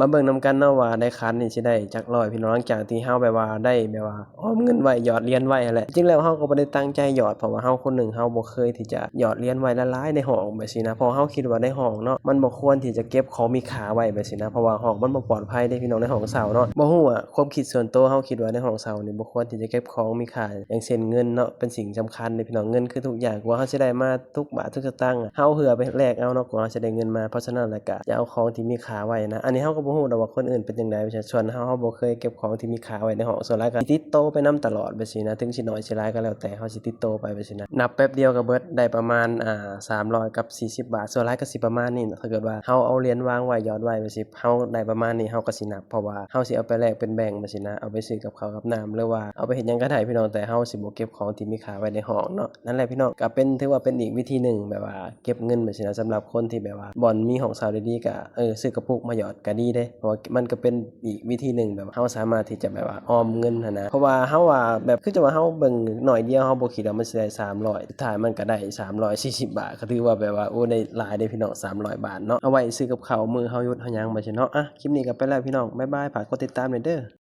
ມາເບິ່ງນຳກັນເນາະວ່າໃນຂັນນີ້ຊິໄດ້ຈັກຮ້ອຍພີ່ນ້ອງ ຫຼັງຈາກທີ່ເຮົາແບບວ່າໄດ້ແບບວ່າອອມເງິນໄວ້ ຫຍອດຫຼຽນໄວ້ຫັ້ນແຫຼະ. ຈິງແລ້ວເຮົາກໍບໍ່ໄດ້ຕັ້ງໃຈຫຍອດ ເພາະວ່າເຮົາຄົນໜຶ່ງເຮົາບໍ່ເຄີຍທີ່ຈະຫຍອດຫຼຽນໄວ້ຫຼາຍໆໃນຫ້ອງແບບຊີ້ນະ ເພາະເຮົາຄິດວ່າໃນຫ້ອງເນາະ ມັນບໍ່ຄວນທີ່ຈະເກັບຂອງມີຄ່າໄວ້ແບບຊີ້ນະ ເພາະວ່າຫ້ອງມັນບໍ່ປອດໄພເດ້ພີ່ນ້ອງ ໃນຫ້ອງເຊົ່າເນາະ. ບໍ່ຮູ້ອະ ຄວາມຄິດສ່ວນໂຕເຮົາຄິດວ່າໃນຫ້ອງເຊົ່ານີ້ບໍ່ຄວນທີ່ຈະເກັບຂອງມີຄ່າ ຢ່າງເຊັ່ນເງິນເນາະ ເປັນສິ່ງສຳຄັນເດ້ພີ່ນ້ອງ. ເງິນຄືທຸກຢ່າງ ກວ່າເຮົາຊິໄດ້ມາທຸກບາດທຸກສະຕາງ ເຮົາເຫື່ອໄປແລກເອົາເນາະ ກວ່າເຮົາຊິໄດ້ເງິນມາ. ເພາະສະນັ້ນແລ້ວກະ ຢ່າເອົາຂອງທີ່ມີຄ່າໄວ້ນະ. ອັນນີ້ເຮົາກໍບໍ່ຮູ້ດອກວ່າຄົນອື່ນເປັນຈັ່ງໃດ ວ່າຊັ້ນ. ສ່ວນເຮົາ ເຮົາບໍ່ເຄີຍເກັບຂອງທີ່ມີຄ່າໄວ້ໃນຫ້ອງ ສ່ວນຫຼາຍກໍຕິດໂຕໄປນຳຕະຫຼອດແບບຊີ້ນະ ເຖິງຊິໜ້ອຍຊິຫຼາຍກໍແລ້ວແຕ່ ເຮົາຊິຕິດໂຕໄປແບບຊີ້ນະ. ນັບແປັບດຽວກໍເບິດ ໄດ້ປະມານ ອ່າ ສາມຮ້ອຍກັບສີ່ສິບບາດ ສ່ວນຫຼາຍກໍຊິປະມານນີ້ເນາະ. ຖ້າເກີດວ່າເຮົາເອົາຫຼຽນວາງໄວ້ ຫຍອດໄວ້ແບບຊີ້ ເຮົາໄດ້ປະມານນີ້ ເຮົາກໍຊິນັບ ເພາະວ່າເຮົາຊິເອົາໄປແລກເປັນແບງແບບຊີ້ນະ ເອົາໄປຊື້ກັບເຂົ້າກັບນ້ຳ ຫຼືວ່າເອົາໄປເຮັດຫຍັງກໍໄດ້ພີ່ນ້ອງ ແຕ່ເຮົາຊິບໍ່ເກັບຂອງທີ່ມີຄ່າໄວ້ໃນຫ້ອງເນາະ. ນັ້ນແຫຼະພີ່ນ້ອງ ກໍເປັນ ຖືວ່າເປັນອີກວິທີໜຶ່ງແບບວ່າເກັບເງິນແບບຊີ້ນະ ສຳລັບຄົນທີ່ແບບວ່າບ່ອນມີຫ້ອງເຊົ່າດີໆ ກໍ ເອີ ຊື້ກະປຸກມາຫຍອດກໍດີເດ້ ເພາະວ່າມັນກໍເປັນອີກວິທີໜຶ່ງແບບເຮົາສາມາດທີ່ຈະແບບວ່າອອມເງິນຫັ້ນນະ. ເພາະວ່າເຮົາວ່າແບບ ຄືຈະວ່າເຮົາເບິ່ງໜ້ອຍດຽວ ເຮົາບໍ່ຄິດວ່າມັນຊິໄດ້ສາມຮ້ອຍ ສຸດທ້າຍມັນກໍໄດ້ສາມຮ້ອຍສີ່ສິບາດ ກໍຖືວ່າແບບວ່າ ໂອ້ ໄດ້ຫຼາຍເດ້ພີ່ນ້ອງ ສາມຮ້ອຍບາດເນາະ ເອົາໄວ້ຊື້ກັບເຂົ້າມື້ເຮົາຢຸດເຮົາຫຍັງແບບຊີ້ເນາະ. ອ່ະ ຄລິບນີ້ກໍໄປແລ້ວພີ່ນ້ອງ ບາຍບາຍ ຝາກກົດຕິດຕາມແດ່ເດີ.